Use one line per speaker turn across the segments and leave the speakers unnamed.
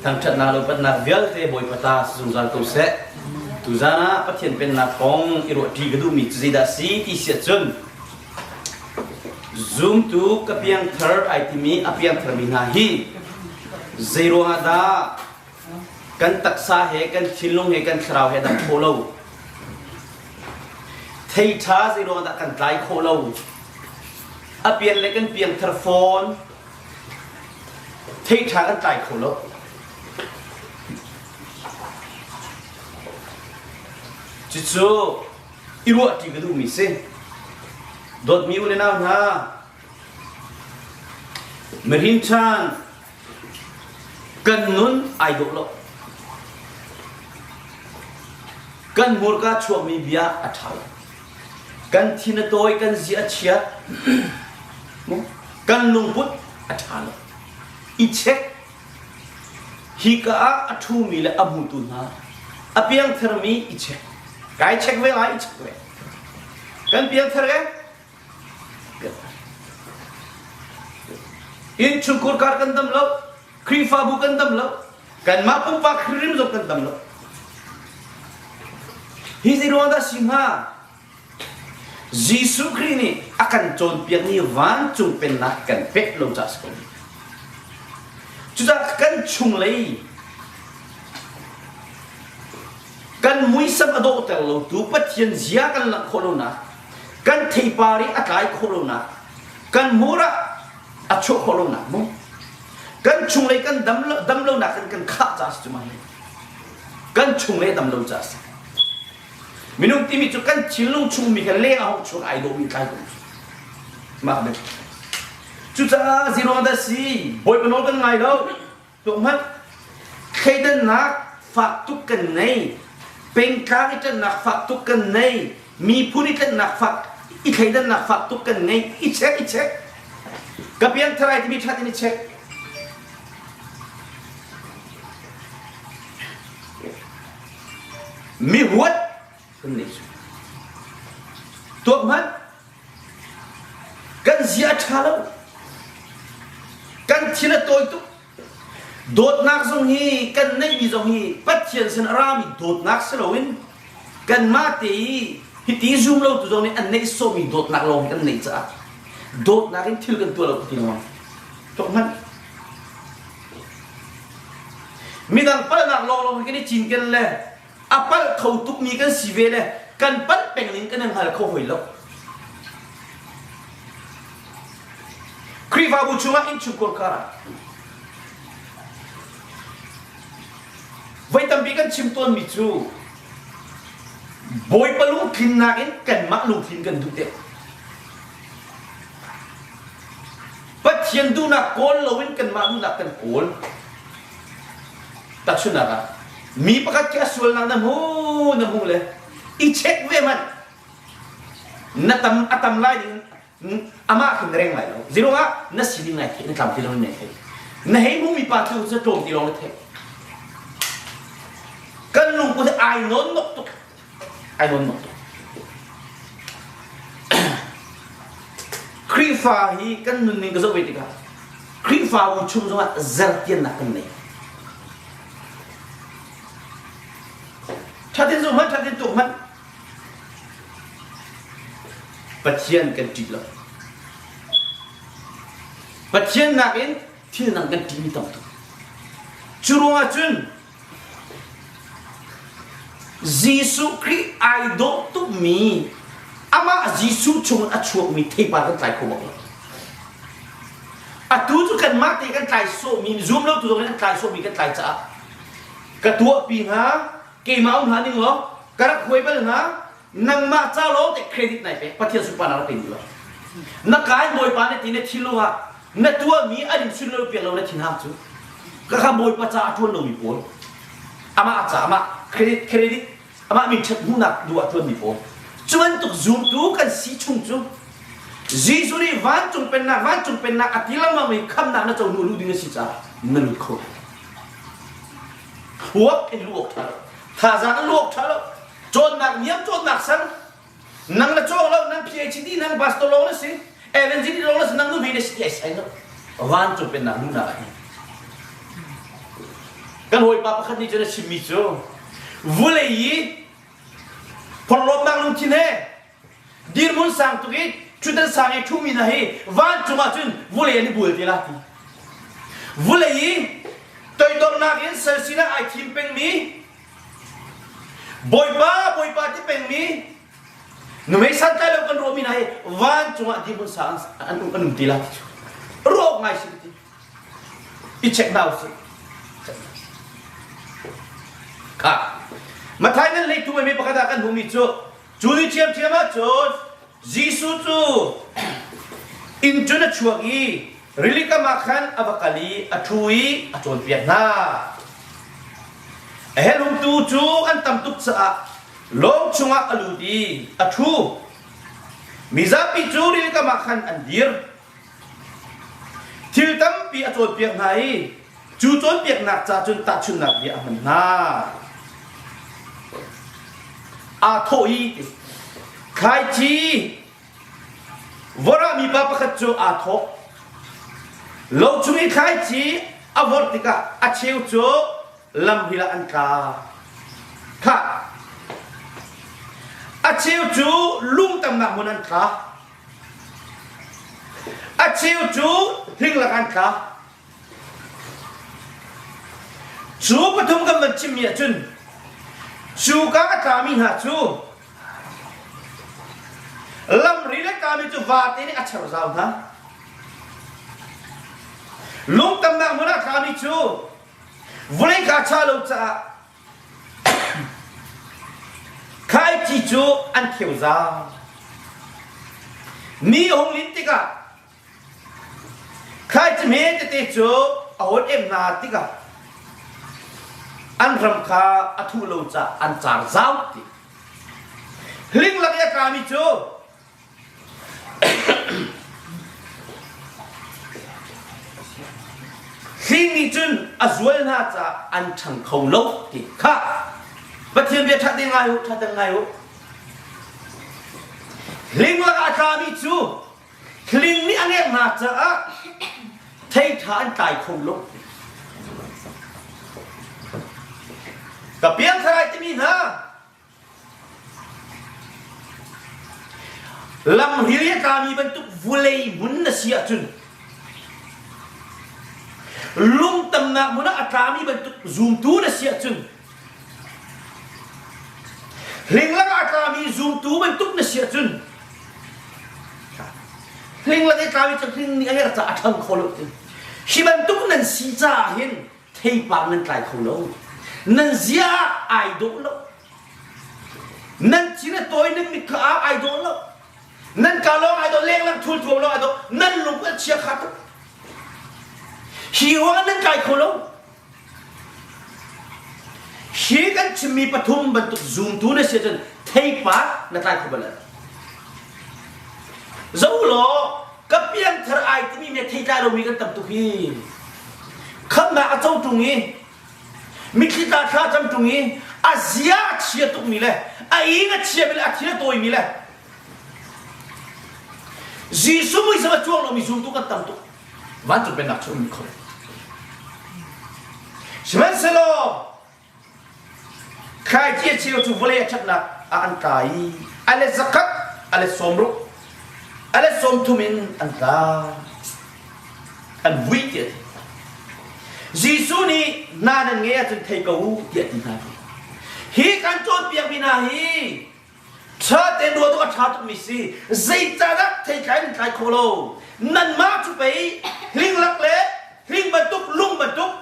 Thangṭhatnak le upatnak vialte Bawipa ta si zungzal ko seh. Tuzaan ah Pathian Pennak kong i ruahṭi ka duhmi cu zeidah a si ti si ahcun zumtu ka piangthar ai timi a piangtharmi hna hi zeiruangah dah kan taksa he kan thinlung he kan thlarau he dam khawh lo thei ṭha zeiruangah dah kan tlai khawh lo a pian le kan piangthar fawn Thei ṭha kan tlai kho lo. Cucu i ruahṭi ka duhmi si. Dawtmi u le nau hna, mirin ṭhan kan nun ai dawh lo. Kan hmurka chuakmi bia a ṭha lo. Kan thin a tawi, kan zi a chia. Kan lungput a ṭha lo. I check. Hika ah a ṭhumi le a hmutu hna a piangtharmi i check. Kai check ve lai, i check ve. Kan piangthar e? Innchungkhur kar kan dam lo. Khrihfabu kan dam lo. Kanmah pumpak hrim zong kan dam lo. Hi zei ruang dah si hnga? Jesuh Khrih nih a kan cawnpiakmi vancung pennak kan pek lo caah si ko. Cucaah kan chunglei kan muisam a dawhter lotu Pathian zia kan langh khawh lonak, kan theipar i a tlai khawh lonak, kan hmur ah a chuah khawh lonak mu kan chunglei kan dam lo dam lonak kan kan khah caah si cu mah hi kan chunglei dam lo caah si minung timi cu kan thinlung chungmi kha leng ah hong chuak ai dawhmi tlai ko mah bik cucaah zero dah si bawipa nawl kan ngai lo Tuah hmanh. Thleidannak fak tuk kan nei. Pengtlang i ṭannak fak tuk kan nei. Miphun i tlannak fak i thleidannak fak tuk kan ngei. I check, i check. Ka piangthar ai timi ṭhat in i check. Mi huat kan nei cu. Tuak hmanh. Kan zia a ṭha lo. Kan thin a tawi tuk. Dawtnak zong hi kan neihmi zong hi Pathian sin a rami dawtnak si loin kanmah te i hiti zum lo tu zong nih an neih sawhmi dawtnak lawng kan neih caah dawtnak in thil kan tuah lo ti lengmang. Tuak hmanh. Midang palhnak lawnglawng hi kan i cinken le a palh kho tukmi kan si ve le kan palh peng ning kan i hngal kho hoi lo. Khrihfabu chungah innchungkhar karah voi tampi kan chim tawnmi cu Bawipa lungtlinnak in kanmah lungtlin kan duh deuh. Pathian duhnak kawl loin kanmah duhnak kan kawl. Tahchunhnak ah, mi pakhat khi a sualnak na hmu na hmu le i check ve hmanh na tam a tam lai ding amah khin na reng lai lo zero ah na sining nai theih na tlam ti lo na thei na hei hmu mi pa cu cu tlawm ti lawng na theih kan lungput ai nawn nok tuk ai nawn nok tuk Khrihfa hi kan nunning ka zoh ve tikah Khrihfabu chung zongah zertiannak kan nei. Ṭhatin zum hmanh, ṭhatin tuk hmanh. Pathian kan ṭih lo. Pathian nakin thil dang kan ṭihmi tam tuk. Cu ruangah cun Jesuh Khrih ai dawh tukmi amah Jesuh chung a chuakmi theipar kan tlai kho bak lo. Atu cu kanmah te kan tlai sawhmi zum lo tu zong in an tlai sawhmi kan tlai caah ka tuahpi hnga keimah um hlah ning law ka rak huai bal hnga nangmah ca lawng te credit nai pek Pathian sunparnak rak pe duh lo na kai bawipa na ti na thinlung ah na tuahmi an in sunlo piak lo na thinhang cu ka kha bawipa ca a ṭuan lomi pawl amah ca amah credit credit amah min ṭhat hmuhnak duh ah ṭuanmi pawl cu bantuk zumtu kan si chung cu Jesuh nih vancung pennak vancung pennak a ti lengmang mi khamnak na co hnu lu ding a si caah na lut kho huak in lu awk ṭha lo thazaang in lu awk ṭha lo cawnnak niam cawnnak sang nang na cawng lo nang PhD nang pastor lawng na si evangelist lawng na si nang nu hmei na si ti ai sai lo vancung pennak lunak ah hin. Kan hawipa pakhat nih cun a chimmi cu vulei i phorhlawtnak lungthin he dirhmun sang tuk i ṭhutdan sang i ṭhumi hna hi vancung ah cun vulei an i bual te la ti. Vulei i toidornak in sal sinak ai thim pengmi Bawipa Bawipa ti pengmi Numei santlai lo kan ruahmi hna hi vancung ah dirhmun sang an an um ti la ti cu ruah ngai si ti. I check hna usih. Kha. Mathai nan leitu mi pakhat ah kan hmuhmi cu cu ni ṭhiamṭhiam ah cun Jesuh cu inn cun a chuak i rili kam ah khan a va kal i a ṭhu i a cawnpiak hna. A helhumtu cu an tam tuk caah lawng chungah a lut i a ṭhu. Mizapi cu rili kam ah khan an dir. Thil tampi a cawnpiak hna i cu cawnpiaknak ca cun tahchunhnak bia a hman hna. Aa thawh i thlaici vorah mipa pakhat cu aa thawh. Lo chung i thlaici a vorh tikah a cheu cu lamhil ah an tla. Khah! A cheu cu lung tamnak hmun an tla. A cheu cu hlinglak an tla. Cu pathum kan van chimmi ahcun cu ka a tlami hna cu lamri le tlami cu vate nih a cher zau hna. Lungtamnak hmun ah tlami cu vulei ka cha lo caah Thlaici cu an kheu zau. Ni a hung lin tikah thlaici hme tete cu a hawn em hna tikah an ram kha a thuh lo caah an car zau ti. Hling lak i a tlami cu Hling nih cun a zual hna caah an ṭhang kho lo ti kha Pathian bia ṭha te ngai u, ṭha te ngai u. Hling lakah a tlami cu hling nih a ngeih hna caah thei ṭha an tlai kho lo. Ka piangthar ai timi hna Lamril i a tlami bantuk vulei hmun na si ahcun lungtamnak hmun ah a tlami bantuk zumtu na si ahcun hlinglak ah a tlami zumtu bantuk na si ahcun hlinglak i tlami cu hling nih a herh caah a ṭhang kho lo ti hi bantuk nan si caah hin theipar nan tlai kho lo nan zia ai dawh lo nan thin a tawi nan mit kha ai dawh lo nan ka lawng ai dawh lenglang thul thuam lawng ai dawh nan lung a chia kha tuk hi ruang nan kai kho lo hi kan chimmi pathum bantuk zumtu na si cun theipar na tlai kho bal zo law ka piangthar ai timi me thei tlai lomi kan tam tuk hi khamnak a co ṭung i mitthli tla thla cam ṭung i a zia a chia tukmi le a ing a chiami le a thil a tawimi le Jesuh muisam a cuang lomi zultu kan tam tuk vancung pennak cu um kho sihmanhsehlaw Thlaici a cheu cu vawlei a ṭhatnak ah an tla i a let zakhat, a let sawmruk, a let 30 in an tla. An vui tiah a ti. Jesuh nih hna nan ngei ahcun thei ko u tiah a ti hna. Hi kan cawnpiakmi hna hi Ṭha tein ruah dawh a ṭha tukmi si. Zeicahdah theitlai nan tlai kho lo? Nanmah cu pei hlinglak le hling bantuk, lung bantuk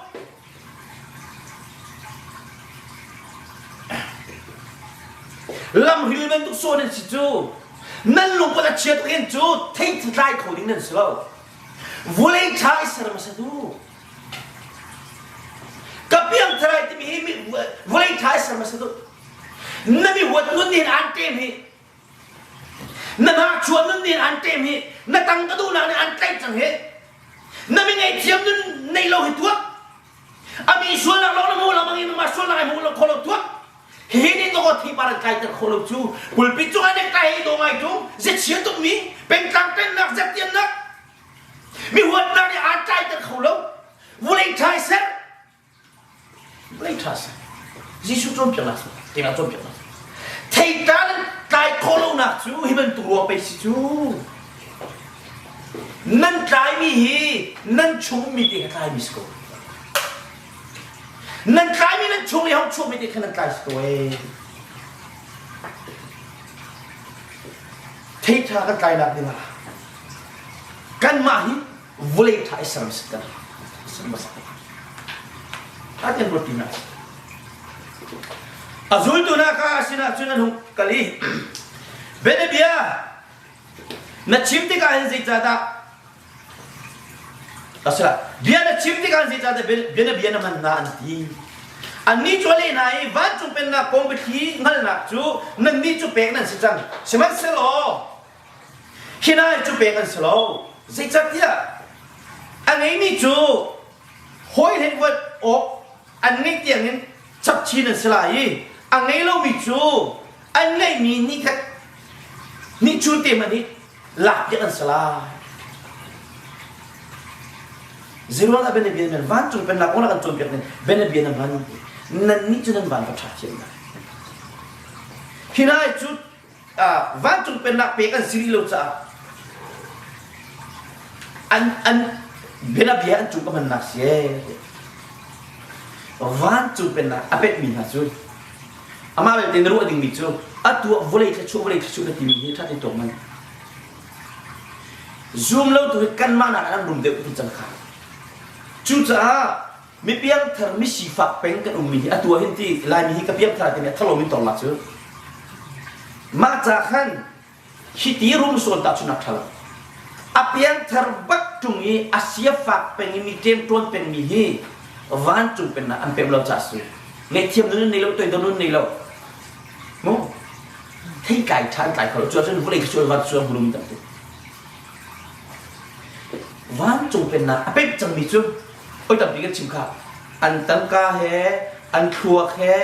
lamhril bantuk sawh nan si cu. Nan lungput a chia tuk hin cu thei tlai kho ding nan si lo. Vulei ṭha i ser hmasa tu. Ka piangthar ai timi hi vulei ṭha i ser hmasa tu. Na mi huat nun nih an ṭem hi. Na ngakchua nun nih an ṭem hi. Na tang ka duhnak nih an tlaih cang hi. Na mi ngaihthiam nun nei lo hi tuah. A mi sualnak lawng na hmu lo mang ma sualnak ai hmu lo kho lo tuah. Hihi nih ka thi par an tlaiter kho lo cu. Pulpit cung ah nek hei do ngai tung. Zechia tuk mi pengtlang pennak zetiannak mi huatnak nih aan tlaiter kho lo. Vulei ṭhai ser. Vawlei ṭha si. Jesuh cawnpiaknak si. Keimah cawnpiaknak si. Thei ṭha nan tlai khawh lonak cu hi bantuk ruang pei si cu. Nan tlaimi hi nan chung ummi te kha tlaimi si ko. Nan tlaimi nan chung i hong chuakmi te kha nan tlai si ko ee. Thei ṭha kan tlainak dingah kanmah hi vawlei ṭha i ser si kan ser hmasa. Ṭha ruat ti A zultu hna kha a sinah cun an hung kal i bianabia na chim tikah hin zeicahdah Asila bia na chim tikah zeicahdah bianabia na hman hna an ti. Annih cu a leh hna i vancung pennak kong biathli hngalhnak cu nannih cu pek nan si cang. Sihmanhsehlaw hi hna hi cu pek an si lo. Zeicahtiah a ngeimi cu hawi hlen awk an ngeih tiangin chap chin an si lai i a ngei lomi cu an ngeihmi nih khat nih cu te hmanh hi lakpiak an si lai. Zeruang ah bianabia nan vancung pennak kong kan cawnpiak ning bianabia nan hman nan nih cu nan van va ṭha thiam lai. Hi lai cu vancung pennak pek an si rih lo caah an an bianabia an cung ka hmannak si ee. Vancung pennak a pekmi hna cu amah belte na ruah dingmi cu atu ah vawlei thluachuah vawlei thluachuah na timi hi ṭha te tuak man zum lo tu hi kanmah nak an rum deuh ti cang kha cucaah mi piangthar mi sifak peng kan ummi hi atu ah hin ti laimi hi ka piangthar timi a thalo min tong la cu mah ca khan hi ti rum sawn ta chunak ṭha lo a piangthar bak ṭung i a siafak peng i mi ṭemṭawn pengmi hi vancung pennak an pem lo ca si ngaihthiam nun nei lo toidor nun nei lo mu thei kai ṭhan tlai kho lo cu ahcun vawlei khi van suang hulum tam tuk vancung pennak a pek cangmi cu oi tampi kan chim kha an tangka he an thluak he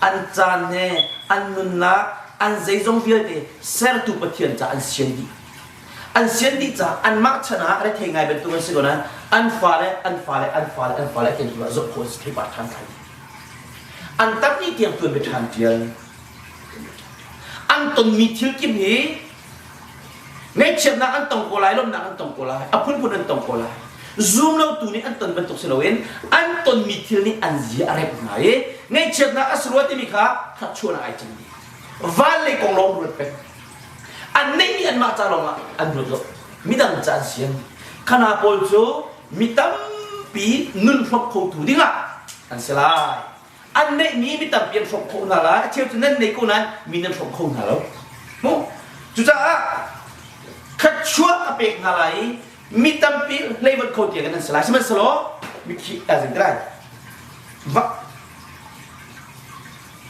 an caan he an nunnak an zeizong vialte sertu Pathian ca an sian dih an sian dih caah anmah chan ah rethei ngai bantuk an si ko nain an fale an fale an fale an fale tiang tu ah zoh khawh thei pa ṭhan thlai an tat ni tiang tuan bia ṭhan ṭial an tonmi thil kip hi Ngaihchiatnak an tong ko lai, lawmhnak an tong ko lai, a phunphun an tong ko lai. Zum lotu nih an ton bantuk si loin an tonmi thil nih an zia a remh hna i ngaihchiatnak a si rua timi kha thluachuahnak ai cang dih. Van lei kong lawng ruat peng. An neihmi anmah ca lawngah an ruat lo. Midang ca an sian. Khana pawl cu mi tampi nun hrawk khotu dingah an si lai. An neihmi mi tampi an hrawk khawh hna lai. A cheu cu nan nei ko nain mi nan hrawk kho hna lo. Mu. Cucaah thluachuah a pek hna lai i mi tampi hleivat kho tiang in an si lai. Sihmanhsehlaw mithi a zing te lai. Va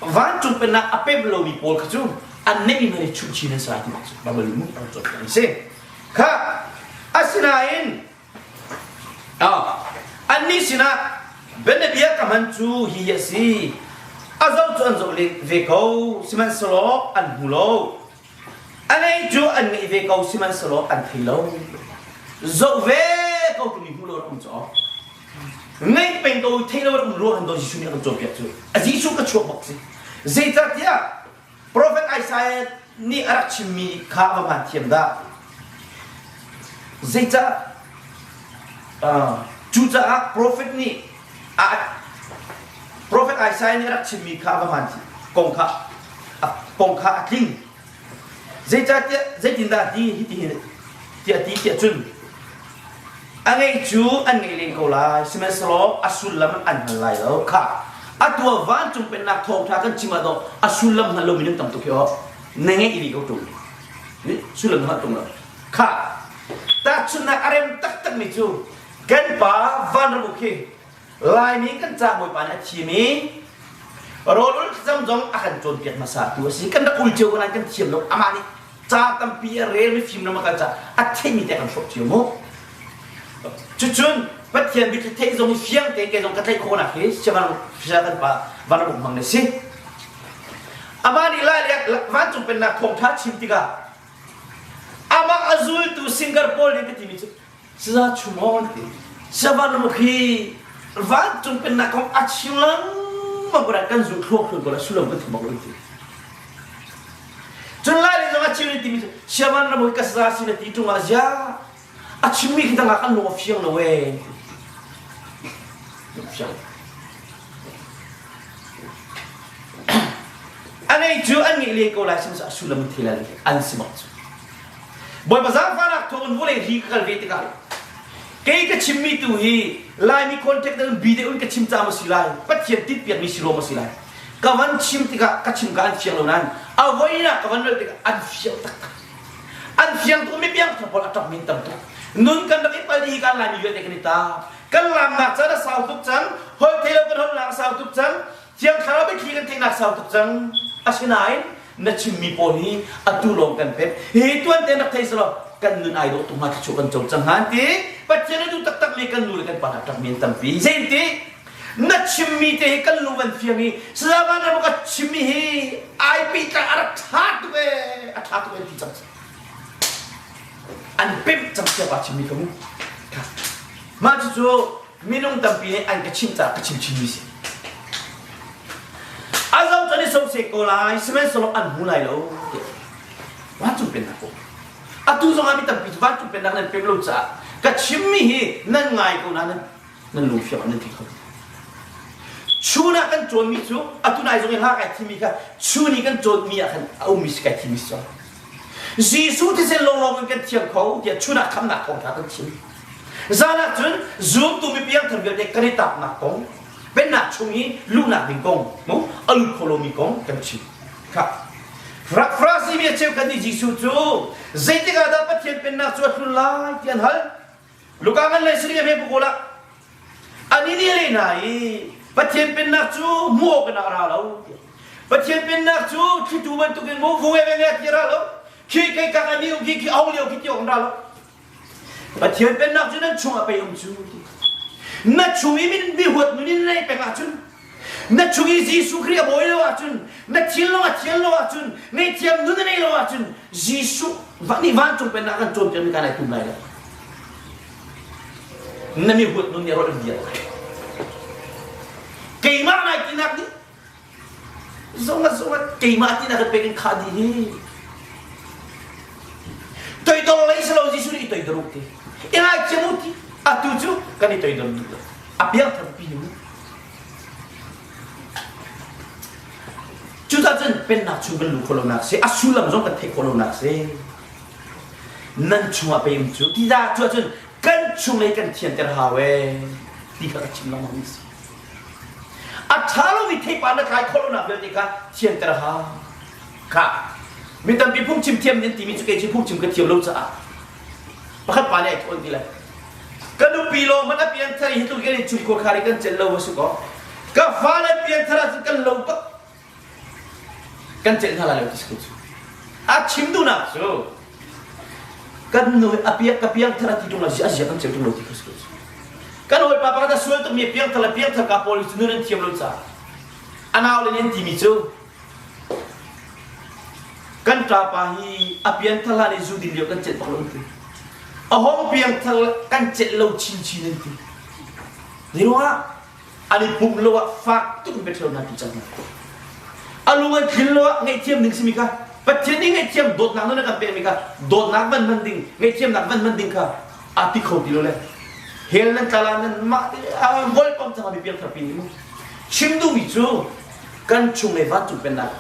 vancung pennak a pem lomi pawl kha cu an neihmi hna nih chuh chin an si lai ti cu Baibal nih an cawnpiak an si. Kha asinain Annih sinah bianabia ka hman cu hihi a si. A zoh cu an zoh ve ko, sihmanhsehlaw an hmu lo. A ngei cu an ngeih ve ko, sihmanhsehlaw an thei lo. Zoh ve ko timi hmu lo rak um cu awk. Ngeih peng ko thei lo rak um ruang han daw Jesuh nih a kan cawnpiak cu. A Jesuh ka chuak bak si. Zeicahtiah Profet Isaiah nih a rak chimmi kha a va hmaan thiam dah. Zeicah? Uh, cucaah profet nih a profet Isaiah nih a rak chimmi kha a va hmaan kong kha kong kha a tling. Zeicahtiah zeitindah ti hitihin tiah ti tiah cun a ngei cu an ngei len ko lai sihmanhsehlaw a sullam an hngal lai lo kha atu ah vancung pennak thawngṭha kan chim ah dawh a sullam hngal lomi nan tam tuk hi aw na ngeih rih ko ṭung sullam hngalh ṭung lo kha tahchunhnak a rem taktakmi cu kan pa vanram uk hi Laimi kan ca Bawipa nih a thim i rawl ul thlacam zong a kan cawnpiak hmasa tu a si kan rak ul cio ko nain kan thiam lo amah nih ca tampi a rel mi fim ram a kal ca a theimi te kan hrawk cio mu cucun Pathian biathli theih zong hi fiang te kei zong ka tlaih khawhnak hi siavan sia kan pa van uk mang ne si amah nih lai le vancung pennak thawngtha chim tikah amah a zultu singer pawl nih ka timi cu Saza chum aw an ti. Savan ruk hi vancung pennak kong a chim lengmang. lengmang ko kan zulh thluak thluak ko la sullam kan thei bak lo ti. Cun lai le zong a chim timi cu siaman ram ka sa si na ti ṭung ah zia a chimmi khi dang ah kan lung a fiang lo ee. Fiang. A ngei cu an ngeih len ko lai sihmanhsehlaw a sullam an thei lai lo an si bak cu. Bawipa zaangfahnak thawngin vawlei ri ka kal ve tikah kei ka chimmi tu hi Laimi contact in bi deuh in ka chim ca maw si lai Pathian tinhpiakmi si rua maw si lai ka van chim tikah ka chim ka an fiang lo nain a voinak ka van rel tikah an fiang taktak an fiang tuk mi piangthar pawl a ṭap min tam tuk nun kan rak i pal dih hi kan Laimi vialte kan i ta kan lamnak caan a sau tuk cang holh thei lo kan holhnak a sau tuk cang Thiang Thlarau biathli kan theihnak sau tuk cang. Asinain na chimmi pawl hi atu lawng kan pek. Hi tuan te rak thei selaw kan nun ai dawh tuk hnga thluachuah kan co cang hnga ti. Pathian a duh taktak mi kan nu le kan pa hna ṭap mi an tampi. Zeiti na chimmi te hi kan lung an fiang i Saya Van Ram ka chimmi hi ai pehtlai a rak ṭha tuk ee a ṭha tuk ee ti cang. An pemh cang sia pa chimmi ka mu. Mah cucu minung tampi nih an ka chimh caah ka chim chinmi si. A zo can i soseh ko lai, sihmanhsehlaw an hmu lai lo tiah vancung pennak ko. Atu zong ah mi tampi cu vancung pennak nan pem lo caah ka chimmi hi nan ngai ko na nan nan lungfiang nan thei kho. Chun ah kan cawnmi cu atu nai zong i hla kai thimi kha chun i kan cawnmi ah khan a ummi si kai thimi si. Jesuh thisen lawnglawng in kan thiang kho tiah chun ah khamnak thawngṭha kan chim. Zan ah cun zumtu mi piangthar vialte kan i taknak kong, pennak chung i luhnak ding kong, mu a lut kho lomi kong kan chim. Kha. Farasi mi a cheukhat nih Jesuh cu zeitik ah dah Pathian pennak cu a tlun lai ti an hal. Luka ngan le sining a hme bu ah ani nih a leh hna i Pathian pennak cu hmuh awk in a ra lo. Pathian pennak cu thlitu bantukin mu vung e veng e ti a ra lo. Khi kei kak a mi um khi khi ong lio khi ti awk an ra lo. Pathian pennak cu nan chungah pei um cu. Na chung i min bihuat nun in nei peng ahcun na chung i Jesuh Khrih a bawi lo ahcun na thinlung a thian lo ahcun ngaihthiam nun a nei lo ahcun Jesuh nih vancung pennak kan cawnpiakmi kan ai tum lai lo. Na mi huat nun nih a rawlh in vial lai. Keimah nai tinak nih Zungat zungat keimah ti na kan pek in khah dih hi. Toidor lei si lo Jesuh nih i toidor u ti. I ngaithiam u ti. Atu cu kan i toidor duh lo. A piangthar pi mu. Cucaah cun pennak chung kan luh khawh lonak si, a sullam zong kan theih khawh lonak si. Nan chungah pei um cu. Ti dah cu ahcun kan chung lei kan thianter hau ee ti kha ka chim lengmang mi si. A ṭha lomi theipar na tlai khawh lonak vialte kha thianter a hau. Kha mi tampi phungchim thiam nan timi cu kei cu phungchim ka thiam lo caah pakhat pa nih ai thawn ti lai. Ka nupi lawng hmanh a pianthar i hi tluk in chungkhur khar i kan celh lo a si kaw ka fale pianthar ahcun kan lo bak kan celh hna lai lo ti si ko cu. A chim duhnak cu kan nu a piak ka piangthar a ti ṭung lo a zia kan ceu ṭung lo ti kha si ko cu. Kan hawipa pakhat a sual tukmi piangthar le piangthar ka pawl cu nun an thiam lo caah a nau le an timi cu kan ṭapa hi a piangthar hlan i zu din lio kan celh bak lo an ti. A hong piangthar kan celh lo chinchin an ti. Zeiruangah an i pumh lo ah fak tuk in biaṭheo hna ti cang hna. A lung an thlin lo ah ngaihthiam ding simi kha Pathian nih ngaihthiam dawtnak nun a kan pekmi kha dawtnak van hman ding ngaihthiamnak van hman ding kha a ti kho ti lo le hell nan tla la nan mah te volpam cang mi piangthar pi nih mu chim duhmi cu kan chung le vancung pennak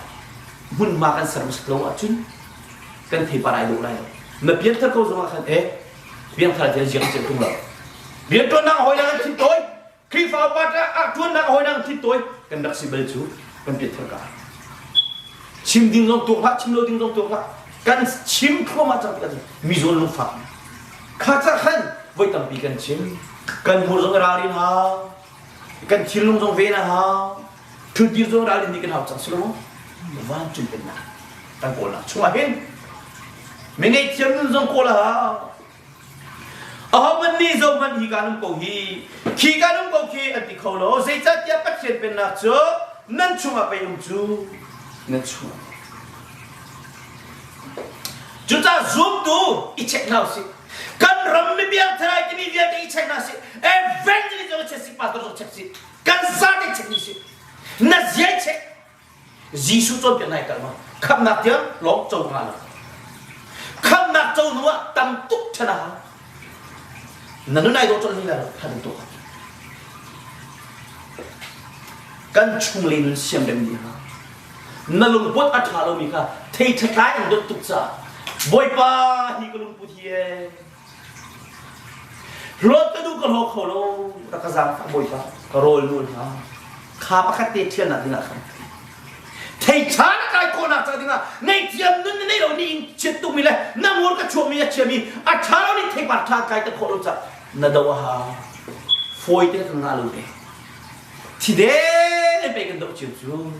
hmunhma kan ser hmasat lo ahcun kan theipar ai dawh lai lo na piangthar ko zongah khan eh piangthar ti ziang cel tung lo rianṭuannak hawi an thin tawi Khrihfa upa ah ṭuannak hawi an thin tawi kan rak si bal cu kan pianthar ka chim ding zong tuak hlah chim lo ding zong tuak hlah kan chim thluahmah cang tikah mi zawn lungfak kha ca khan voi tampi kan chim kan hmur zong ralrin hau kan thinlung zong ven a hau thutdir zong ralrin nih kan hau cang si lo vancung pennak kan kawlnak chungah hin mi ngaihthiam nun zong kawl a hau Ahohmanh nih zohhmanh hi kaan um ko hi khi kaan um ko khi an ti kho lo zeicahtiah Pathian pennak cu nan chungah pei um cu nan chungah cucaah zumtu i check hna usih kan ram mi piangthar timi vialte i check hna sih evangelist zong check sih pastor zong check sih kan zate check ni sih na Jesuh cawnpiak nai kal ma khamnak tiang lawng co hnga lo. Khamnak co hnu ah tam tuk ṭhan a hau. Na nun ai dawh colh hlei lo than tuk. Kan chung le nun siamrem dih ha. Na lungput a ṭha lomi kha thei ṭhatlai an dawt tuk caah Bawipa hi ka lungput hi ee. Hlawt ka duh ka hlaw kho lo rak ka zaangfah Bawipa ka rawl nul hna. Kha pakhat te ṭhialnak dingah khan thei ṭha na kai khawhnak ca dingah ngaihthiam nun na nei lo ni in chiat tukmi le na ngur ka chuahmi a chiami a ṭha lo ning theipar ṭha kai te khawh lo ca na do a ha fawi te kan ngah lo te thi den pe kan doh cio cu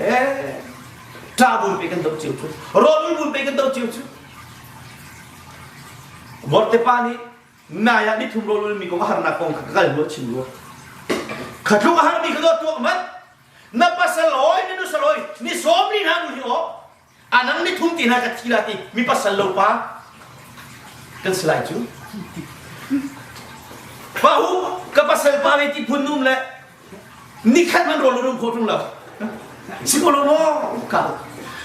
eh ṭa bun pe kan doh cio cu rawl bun pe kan doh cio cu Vorte pa nih nai ah nithum rawl ulmi kong a harnak kong kha ka kal hnu a chim rua. Kha tluk a harmi kha dawt tuak man. Na pasal oi na nusal oi ni sawm li hna nu hi aw anang ni thum ti hna ka thi la ti mi pasal lo pa kan si lai cu. Pa hu ka pasal pa le ti phun num le nikhat man rawl rum kho tung lo si ko lo maw ka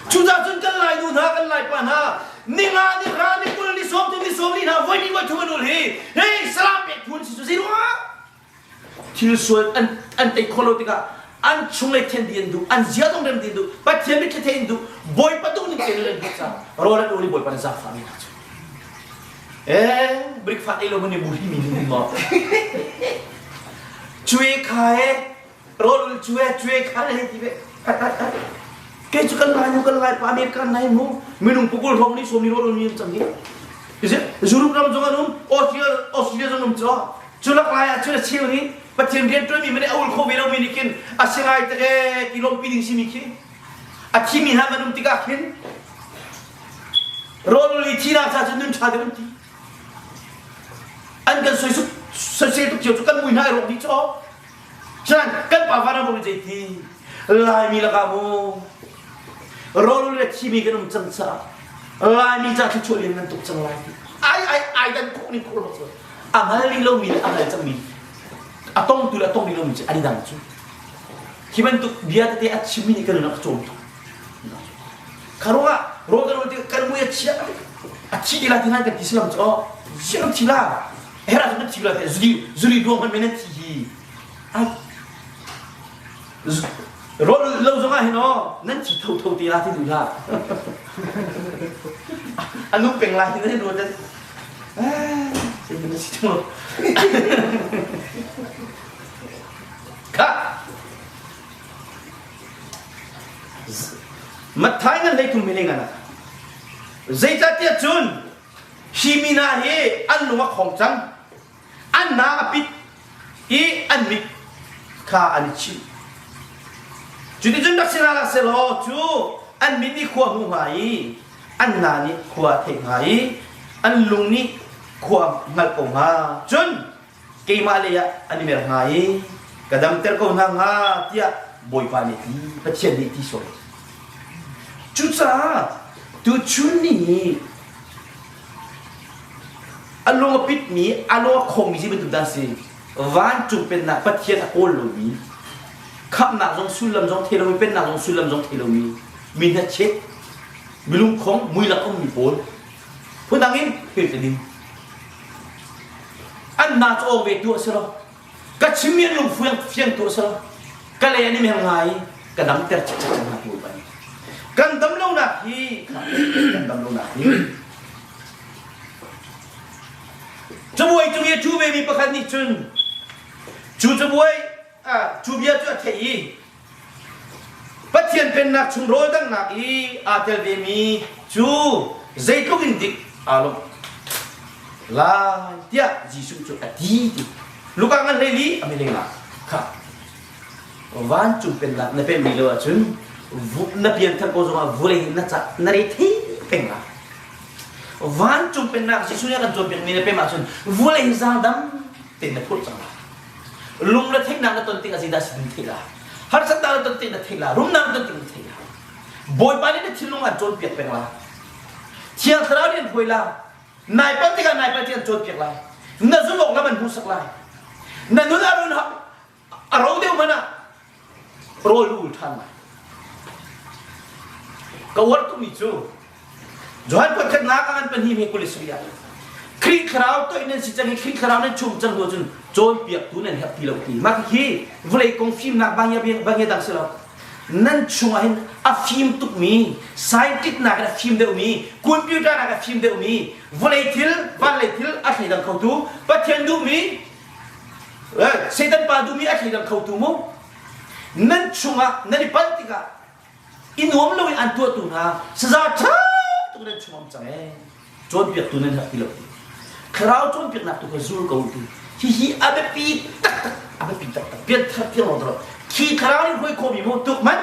cucaah cun kan lai nu hna kan lai pa hna ninga ni hra ni kul ni sawm tu ni sawm li hna voi ni voi thum an ul hi hei salam pek phun si cu zei ruangah thil sual an an tei kho lo tikah an chung le thian di an duh an zia dong rem di an duh pathian mit thei an duh bawipa duh ning te an duh ca rawl an ul i bawipa na zaangfah mi hna cu Eh, breakfast ei lo man mu hi mi ni maw? Cue kha e, rawl cue cue kha le ti ve. Kei cu kan lai nu kan lai pa American nai mu minung pukul hrawng ni som ni rawl mi cang hi. Is it Europe ram zong an um, Australia Australia zong um cho. Cu lak lai ah cun a cheu nih Pathian rian ṭuan mi mane a ul kho ve lo mi nih khin a si ngai tak e ti lawmpi ding si mi khi. A thi mi hna man um tikah khin Rawl i thihnak ca cu nun ṭha deuh an ti. An kan soisel tuk cio cu kan mui hna ai rawk dih cu. Cun kan pa van ah zei ti Laimi lakah mu rawl le thimi kan um cang caah Laimi ca thluachuah lian nan tuk cang lai ti. Ai ai ai dan khawh ning khawh lo a hngal rih lomi le a hngal cangmi a tongtu le a tong rih lomi cu an i dang cu. Hi bantuk bia tete a chimmi nih kan nun a ka cawm tuk. Kharuangah rawl kan ti kan mui a chia a thi ti la ti ngai kan ti silam cu siam thi la hera cu thi la te zuri zuri ruang hman men an thi hi ai rawl lo zong ah hin aw nan thi tho tho te la ti duh la anu peng la hi nan ruat eh sei na si tung lo kha Matthai ngan 13 mi ngan ah zeicahtiah cun hi mi hna hi an lung a khong cang an hna a pit i an mit kha an i chih cuticun rak si hna hlah sehlaw cu an mit nih khua hmu hnga i an hna nih khua thei hnga i an lung nih khua hngalh ko hnga cun keimah lei ah an i mer hnga i ka damter ko hna hnga tiah Bawipa nih ti Pathian nih ti sawi. Cucaah tuchun ni hi a lung a pitmi a lung a khongmi si bantuk dah si vancung pennak Pathian a kawl lomi khamhnak zong sullam zong thei lomi pennak zong sullam zong thei lomi mi hnachet milungkhong muilak ummi pawl phundang in thil ding An hna cu awng ve tuah si lo. Ka chimmi an lung fiang fiang tuah si lo. Ka lei an i meng ngai ka damter cikcek cang hna ti ban. Kan dam lonak hi kan dam lonak hi cabuai cung i a ṭhu vemi pakhat nih cun cu cabuai cu bia cu a theih i Pathian Pennak chung rawl danghnak i aa tel vemi cu zeitluk in dik aa lawmh lai tiah Jesuh cu a ti ti. Luka ngan hlei li a mileng ah kha vancung pennak na pemmi lo ahcun na pianthar ko zongah vulei na ca na re thei peng lai. Vancung pennak Jesuh nih a kan cawnpiakmi na pem ahcun vulei zaangdam tein na phurh cang lai. Lung le theihnak na ton tikah zeidah si na theih la? Harsatnak na ton tik na theih la? Rumnak na ton tik na theih la? Bawipa nih na thinlung an cawnpiak peng la. Thiang Thlarau nih an hruai la. Nai palh tikah nai palh tik an cawnpiak lai. Na zumh awk lam an hmuhsak lai. Na nun a run a ro deuh hmanh ah rawl na ul ṭhan lai. Ka uar tukmi cu Johan kuatkhatnak a ngan pahnih he 27 ah Khrih thlarau toih nan si cang i Khrih thlarau nan chum cang hnu cun cawnpiaktu nan herh ti lo ti. Mah khi vawlei kong fimnak bangia bangia dang si lo. Nan chungah hin a fim tukmi scientist nak in a fim deuhmi computer nak a fim deuhmi vawlei thil van lei thil a thleidang khotu Pathian duhmi Satan pa duhmi a thleidang khotu mu nan chungah nan i palh tikah i nuam loin an tuahtu hna saza ṭha tuk nan chung am cang ee cawnpiaktu nan herh ti lo thlarau cawnpiaknak tu kha zul ko ti hihi a biapi taktak a biapi taktak pianthar tiang lo khi thlarau nih hruai khawhmi mu tuk man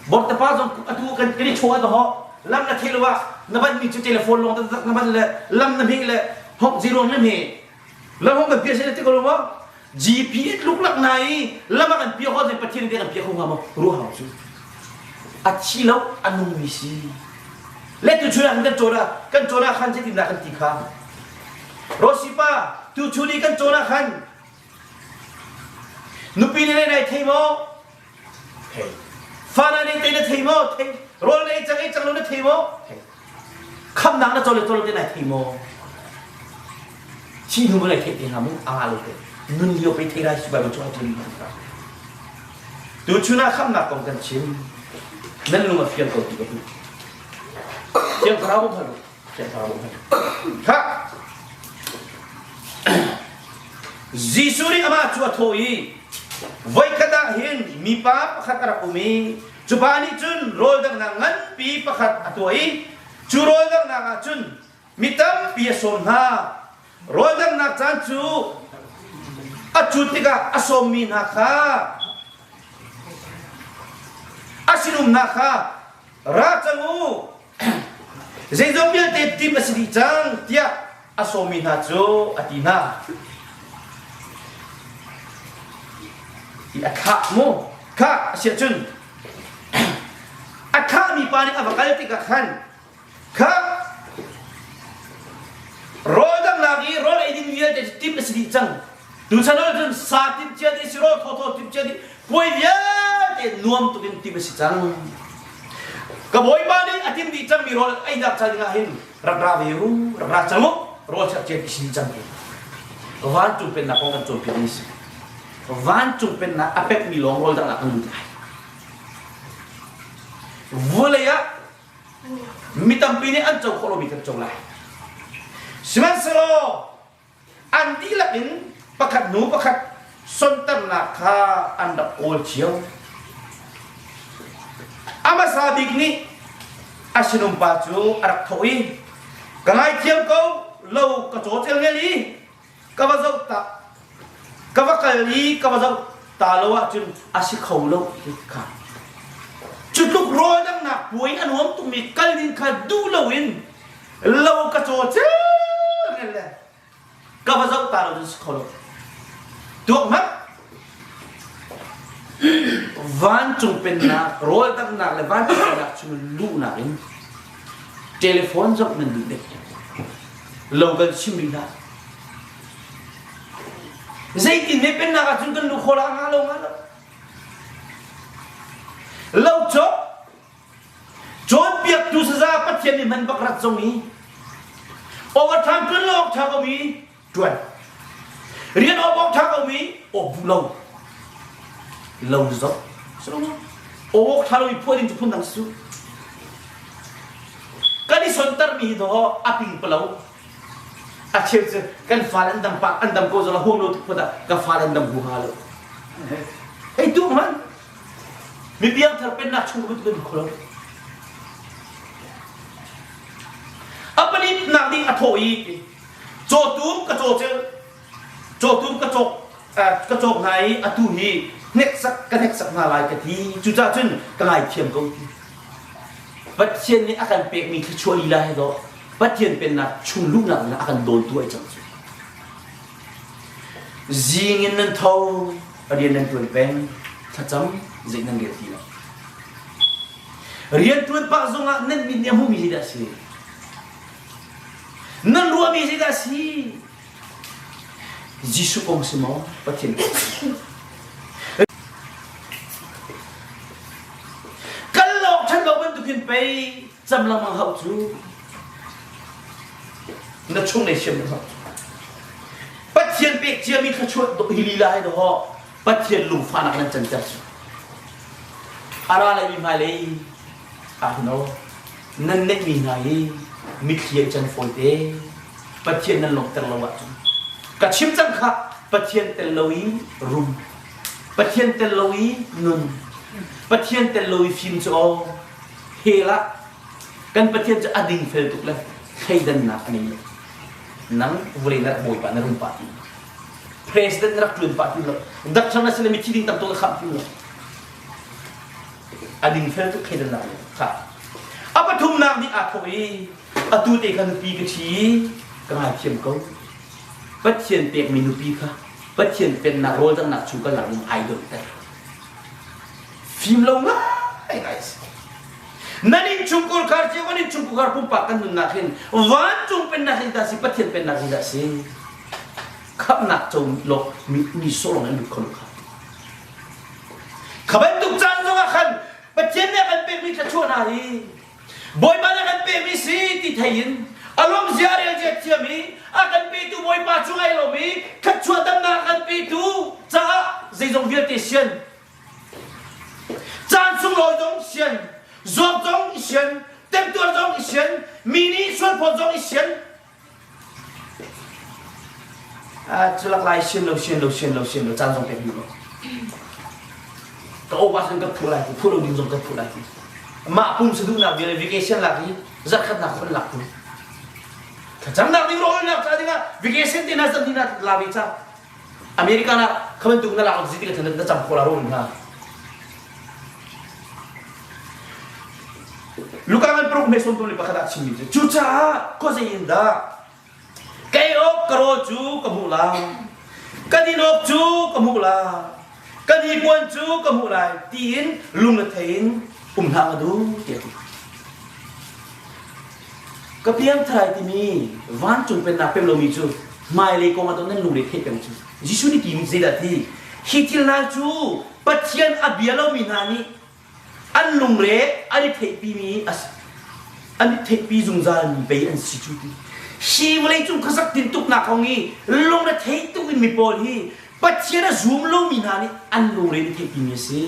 bortapa zong atu kan kan i chaw a ho lam na thei lo ah na ban mi cu telephone lawng tak na ban le lam na hme le hok zero na hme lam hong kan pia se ti ko lo maw GP tluk lak na i lam ah kan pia ho Pathian te kan pia kho hnga maw ruah hau cu a thi lo a nung mi si le tu chun ah kan cawn ah kan cawn ah khan zeitindah kan ti kha Rosipa tu chun i kan cawn ah khan nupi ne nai thei maw thei fa na nei te na thei maw thei rawl na ei cang ei cang lo na thei maw thei Khamnak na cawle cawle te nai thei maw? Thi hnu nai theih te hnga mu a nga lo te. Nun lio pe thei lai su Bible chung a mi ka. Tu chun ah khamnak kong kan chim. Nan lung a fiang ko ti ka duh. Thiang Thlarau bawm hal u. Thiang Thlarau bawm hal. Kha Jesuh nih amah cu a thawh i voikhat ah hin mipa pakhat a rak um i Cu pa nih cun rawl danghnak nganpi pakhat a tuah i cu rawl danghnak ah cun mi tampi a sawm hna. Rawl danghnak caan cu a cut tikah a sawmmi hna kha a sinum hna kha ra cang u zeizong vialte tim a si dih cang tiah a sawmmi hna cu a ti hna. I a thlah mu. Kha a si ahcun a thlahmi pa nih a va kal tikah khan kha rawl damnak i rawl ei ding vialte cu timh a si dih cang. Tuchan ah cun sa timh cia dih si rawl thawthaw timh cia dih puai vialte nuam tuk in timh a si cang. Ka bawipa nih a timh dih cangmi rawl einak ca dingah hin rak ra ve u rak ra cang u rawl chak cian isin cang ti vancung pennak kong kan cawnpiak mi si vancung pennak a pekmi lawng rawl dangnak kan lut lai vawlei ah mi tampi nih an co khawh lomi kan co lai sihmanhsehlaw An dihlak in pakhat hnu pakhat sonternak kha an rak kawl cio. A hmasa bik nih a sinumpa cu a rak thawh i, ka ngaithiam ko, lo ka caw celngel i ka va zoh ta ka va kal i ka va zoh ta lo ahcun a si kho lo ti kha. Cu tluk rawl danghnak puai a nuam tukmi kal ding kha duh loin lo ka caw cel le ka va zoh ta lo cun si kho lo tuak hmanh vancung pennak rawl damnak le vancung pennak chung luhnak in telephone zong nan duh dek lo kan chim rih hlah zeitin ne pennak ah cun kan luh kho la nga lo nga lo lo cawk Cawnpiaktu saza Pathian nih hman bak rat zong i overtime ṭuan lo awk ṭha ko mi ṭuan. Rian awk awk ṭha ko mi awk bu lo. Lo zoh. Awk ṭha lo mi phuah ding cu phun dang su. Kan i sonter mi hi dawh a ping palo. A cheu cu kan fale an dam pa an dam ko zong huam lo tuk phot ah ka fale an dam huha lo. Hei tu hman Mi piangthar pennak chung lut kan kho lo. A palipnak ding a thawh i cawtum ka caw cel cawtum ka cawk ka cawk hna i atu hi hneksak ka hneksak hna lai ka ti cucaah cun ka ngaithiam ko ti Pathian nih a kan pekmi thluachuah lila he dawh Pathian pennak chung luhnak dingah a kan dawntu ai cang cu Zing in nan tho rian nan ṭuan peng thlacam zei nan rel ti lo rian ṭuan pah zongah nan mit nih a hmuhmi zeidah a si nan ruahmi zeidah a si Jesuh kong si maw Pathian kong si kal lawng ṭhan lo bantukin pei. pei cam lengmang hau cu. Na chung nei siam hau. Pathian pek ciami thluachuah hi lila hai daw Pathian lungfahnak nan canter cu. A ra laimi hmailei ah hin aw nan neihmi hna hi mitthli an can fawi te. Pathian nan lawmhter lo ahcun ka chim cang kha Pathian tel lo i rum Pathian tel lo i nun Pathian tel lo i fim cu aw hell ah kan Pathian cu a dingfel tuk le thleidannak a ngei lo nang vulei na bawipa na rum pah ti president na rak ṭuan pah ti lo doctor na si le mithi ding tam tuk na khamh ti lo a dingfel tuk thleidannak kha a pathumnak nih aa thawk i atu te kha nupi ka ṭhi ka ngaithiam ko Pathian pekmi nupi kha Pathian pennak rawldanghnak chung ka lak in ai donter fim lo ngai ngai si nan innchungkhar khar cio kan innchungkhar pumpak kan nunnak hin vancung pennak hin dah si Pathian pennak hin dah si khamhnak co lo mi mi sawh lawng an lut kho lo kha kha bantuk caan zongah khan Pathian nih a kan pekmi thluachuah hna hi Bawipa nih a kan pekmi si ti thei in a lawmzia a relzia thiam i a kan petu Bawipa cung ai lawm i thluachuah damnak a kan petu caah zeizong vialte sian caan sunglawi zong sian zuam zong i sian temtuar zong i sian mi nih sualphawt zong i sian Culak lai sian lo sian lo sian lo sian lo caan zong pek duh lo. Ka opa sin ka phu lai ti phu lo ding zong ka phu lai ti. Mah pum saduhnak bia le vacation lak i zarkhatnak khon lak tu. Thlacamnak ding rawlnak ca dingah vacation te na zan ni na la ve ca. America na kha bantuk na lak zi ti ka na cam kho la ro hna. Luka ngan paruk me sawm le pakhat ah chimmi cu cucaah khuazei in dah kei awk ka rawl cu ka hmuh lai ka din awk cu ka hmuh lai ka hnipuan cu ka hmuh lai tiin lung le thei in um hlah nga duh tiah ti ka piangthar ai timi vancung pennak pem lomi cu hmailei kong ah nan lungre theih peng cu Jesuh nih timi zeidah ti hi thil hna cu Pathian a bia lomi hna nih an lungre an i theihpimi an i theihpi zungzalmi pei an si cu ti hi vawleicung khuasak tintuknak kong i lungre thei tuk in mi pawl hi Pathian a zum lomi hna nih an lungre an i theihpimi a si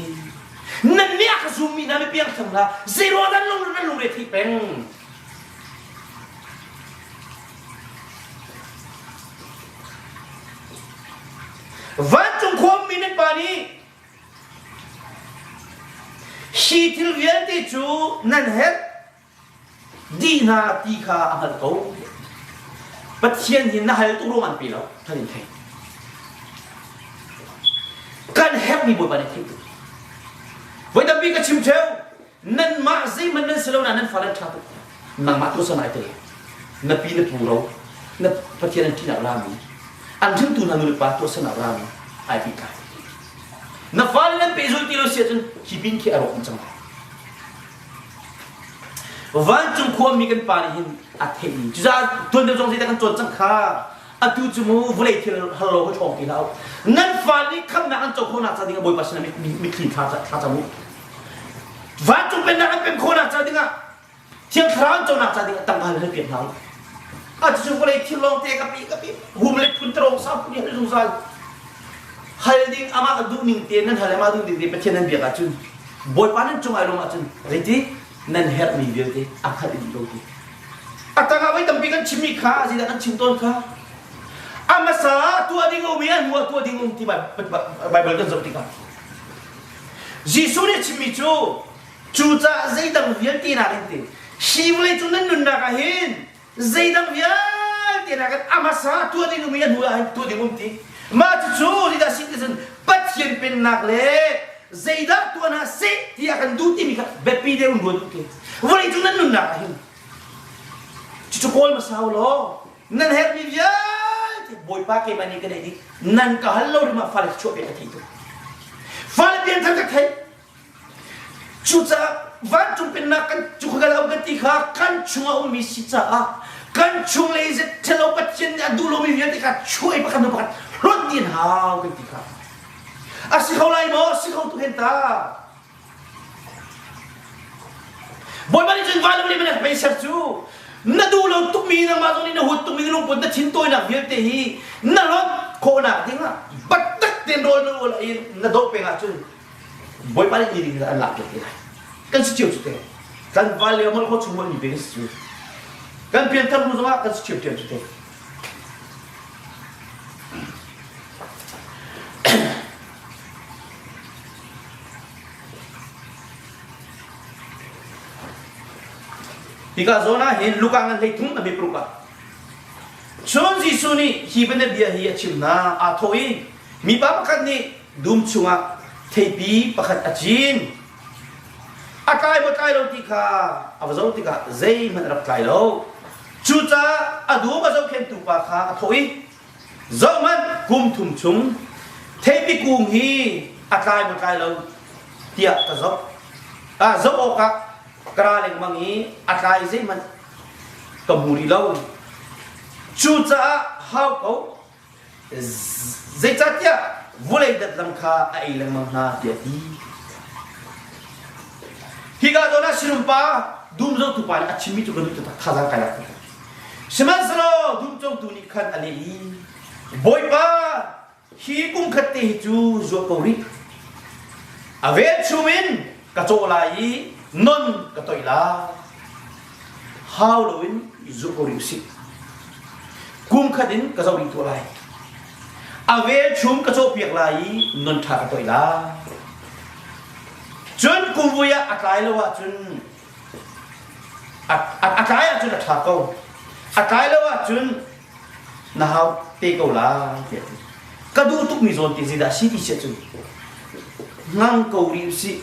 nan nih a ka zummi hna mi piangthar hna zeiruang nan lungre nan lungre theih peng Vancung khuami nan pa nih hi thil vialte cu nan herh dih hna ti kha a hngalh ko. Pathian hi na hal tuk ruang an pe lo, kan in thei. Kan herhmi Bawipa nih theih tuk. Voi tampi ka chim ṭheo, nanmah zeihmanh nan si lo na nan fale an ṭha tuk. Nangmah tu san ai tel. Na pi na pu ro, na Pathian an ṭihnak rami, an hringtu hna nu le pa tuahsernak rami ai pehtlai. Na fale nan pehzul ti lo si ahcun hi pin khi a rawk cang lai. Vancung khuami kan pa nih hin a theihmi cucaah tuan deuh zong zeidah kan cawn cang kha atu cu mu vawlei thil har lo ka ṭhawng ti hlah nan fale nih khamnak an co khawhnak ca dingah Bawipa sinah mitthli thla thla cam u vancung pennak an pem khawhnak ca dingah Thiang Thlarau an conak ca ding ah tangka hal piak hna u. A cucu vawlei thil lawng te ka pi ka pi hum le phun tarong sa phun hal zungzal. Hal ding amah duh ning te nan hal amah duh ning te Pathian nan biak ahcun Bawipa nan cung ai lawm ahcun zeiti nan herhmi vialte a hngalh dih ko ti. A tangah voi tampi kan chimmi kha zeidah kan chim tawn kha a hmasa tuah ding um i a hnu ah tuah ding um ti Bible kan zoh tikah Jesuh nih chimmi cu Cucaah zeidang vialte nakin ti hi vawlei cung nan nunnak ah hin zeidang vialte nakin a hmasa tuah ding um i a hnu ah hin tuah ding um ti. Mah cucu zeidah si ti cun Pathian pennak le zeidah tuah hna seh ti a kan duh timi kha biapi deuh in ruat u ti. Vawlei cung nan nunnak ah hin cucu kawl hmasa u law nan herhmi vialte Bawipa keimah nih ka neih dih nan ka hal lo rim ah fale chuah pek ka thei tuk. Fale pianthar ka theih Cucaah vancung pennak kan cu kan um kan ti kha kan chungah ummi si caah kan chung lei ṭhalo Pathian nih a duh lomi vialte kha chuah i pakhat hnu pakhat hlonh dih an hau kan ti kha. A si kho lai maw? Si kho tuk hen ta. Bawipa nih cun van le vawlei pei ser cu na duh lo tukmi nangmah zong nih na huat tukmi na lungput na thintawinak vialte hi na hlawt khawhnak dingah biatak tein rawl na ual i na doh peng ahcun Bawipa nih ni ding an lak piak te lai. Kan si cio cu te. Kan val le molh kho chung mi pe kan si cu. Kan pianthar hnu zongah kan si ṭhiamṭhiam cu te. Hika zawn ah hin Luka ngan 13 a bipruk ah Cun Jesuh nih hi bianabia hi a chim hna aa thawh i mipa pakhat nih dum chungah theipi pakhat a cin. A tlai maw tlai lo ti kha a va zoh tikah zeihmanh a rak tlai lo. Cucaah a dum a zohkhenhtu pa kha a thawh i Zohhmanh, kum thum chung theipi kung hi a tlai maw tlai lo tiah ka zoh. Ah, zoh awkah ka ra lengmang i a tlai zeihmanh ka hmu rih lo. Cucaah hau ko, zeicahtiah vawlei dat lam kha a ei lengmang hna tiah a ti. Hika zawn ah sinum pa dum zohtu pa nih a chimmi cu ka duh taktak thazaang kai lak. Sihmanhsehlaw dum congtu nih khan a leh i, Bawipa, hi kum khat te hi cu zuah ko rih. A velchum in ka cawh lai i non ka toih lai. Hau loin zuah ko rih usih. Kum khat in ka zoh rih tuah lai. A velchum ka cawhpiak lai i non ṭha ka toih lai. Cun kum vui ah a tlai lo ahcun a tlai ahcun a ṭha ko. A tlai lo ahcun na hau te ko lai tiah a ti. Ka duh tukmi zawn te zeidah si ti siah cun ngang ko rih usih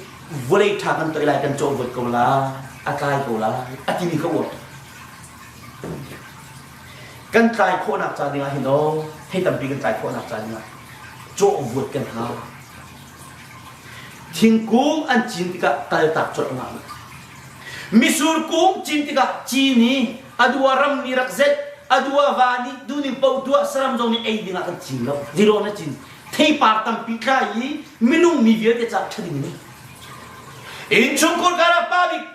vawlei ṭha kan toih lai kan cawh voit ko lai a tlai ko lai a timi ka uar tuk. Kan tlai khawhnak ca dingah hin aw thei tampi kan tlai khawhnak ca dingah cawh vuat kan hau. Thingkung an cin tikah kaltak colh ngah lo. Misur kung cin tikah cin i a dua ram nih rak zelh, a dua va nih duhning paoh tuah saram zong nih ei dingah kan cin lo. Zero na cin. Theipar tampi tlai i minung mi vialte caah ṭha ding ni. Innchungkhar karah pa bik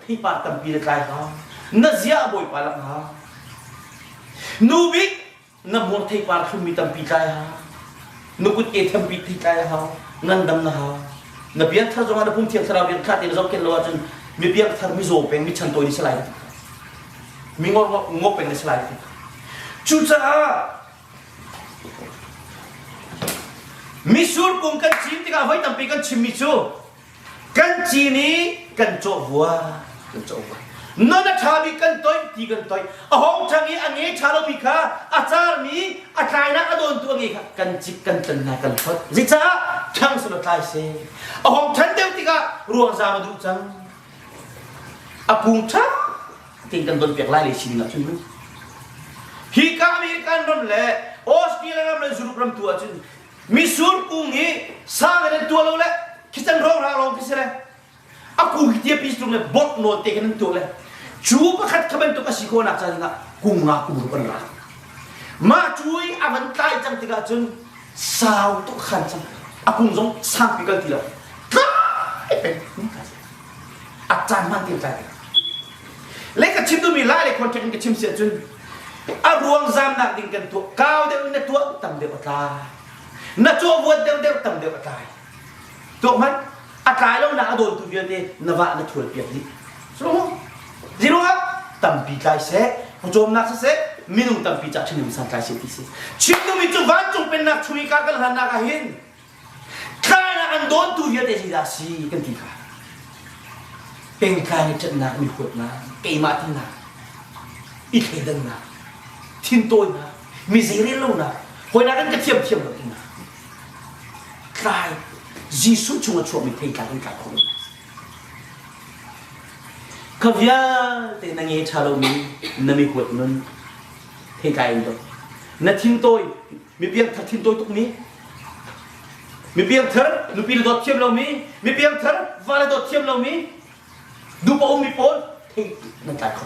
theipar tampi na tlai hau. Na zia a bawipa lak hau. Nu bik na hmur theipar thlummi tampi tlai hau na kut ke thampi thi tlai hau ngandam na hau na piangthar zongah na pum thiang thlarau biak thla te zohkhenh lo ahcun mi piangthar mi zaw peng mi chantawi ni salai mi ngor ngo peng ni salai cucaah misur kung kan cin tikah voi tampi kan chimmi cu Kan cin i kan cawh vua, kan cawh vua. Non a ṭha bik kan toih ti kan toih. A hong ṭhang i a nge ṭha lomi kha a carmi a tlainak a dawntu a nge kha kan cik kan tlen hna kan hlot. Zeicah ṭhang selaw tlai seh. A hong ṭhan deuh tikah ruangzaam a duh cang. A kung ṭha tein kan don piak lai le sining ah cun mu. Hi ka American ram le Australia ram le Europe ram tu ahcun Misur kung hi sang in an tuah lo le khican rawng lawng khi si le a kung hi tia pi tung le bawk nawn te khin an tuah le cu pakhat kha bantuk a si khawhnak ca dingah kung nga kung ruk an ra mah cu i a van tlai cang tikah cun sau tuk khan cang a kung zong sangpi kal ti lo tlai peng a caan hman ti tlai le ka chim duhmi lai le contract in ka chim si ahcun a ruang zamnak ding kan tuah kau deuh in na tuah tam deuh a tlai na cawvuat deuh deuh tam deuh a tlai tuah hmanh a tlai lo nak a dawntu vialte na vah na thual piak dih ziruang tampi tlai seh pawcawmnak siseh minung tampi cah ṭhahnem san tlai seh ti si chim duhmi cu vancung pennak chung i ka kan hlannak ah hin Tlainak an dawntu vialte zeidah a si kan ti kha. Pengtlai i ṭanhnak, mi huatnak, keimah tinak, i thleidannak, thintawinak, mi zeirel lonak, hawinak in ka thiam thiam lo tinak. Tlai Jesuh chung a chuakmi theitlai kan tlai khawh lo. Kha vialte na nge ṭha lomi na mi huat nun theitlai in do. Na thintawi mi piangthar thintawi tukmi mi piangthar nupi le dawt thiam lomi mi piangthar va le dawt thiam lomi dupa ummi pawl thei nan tlai kho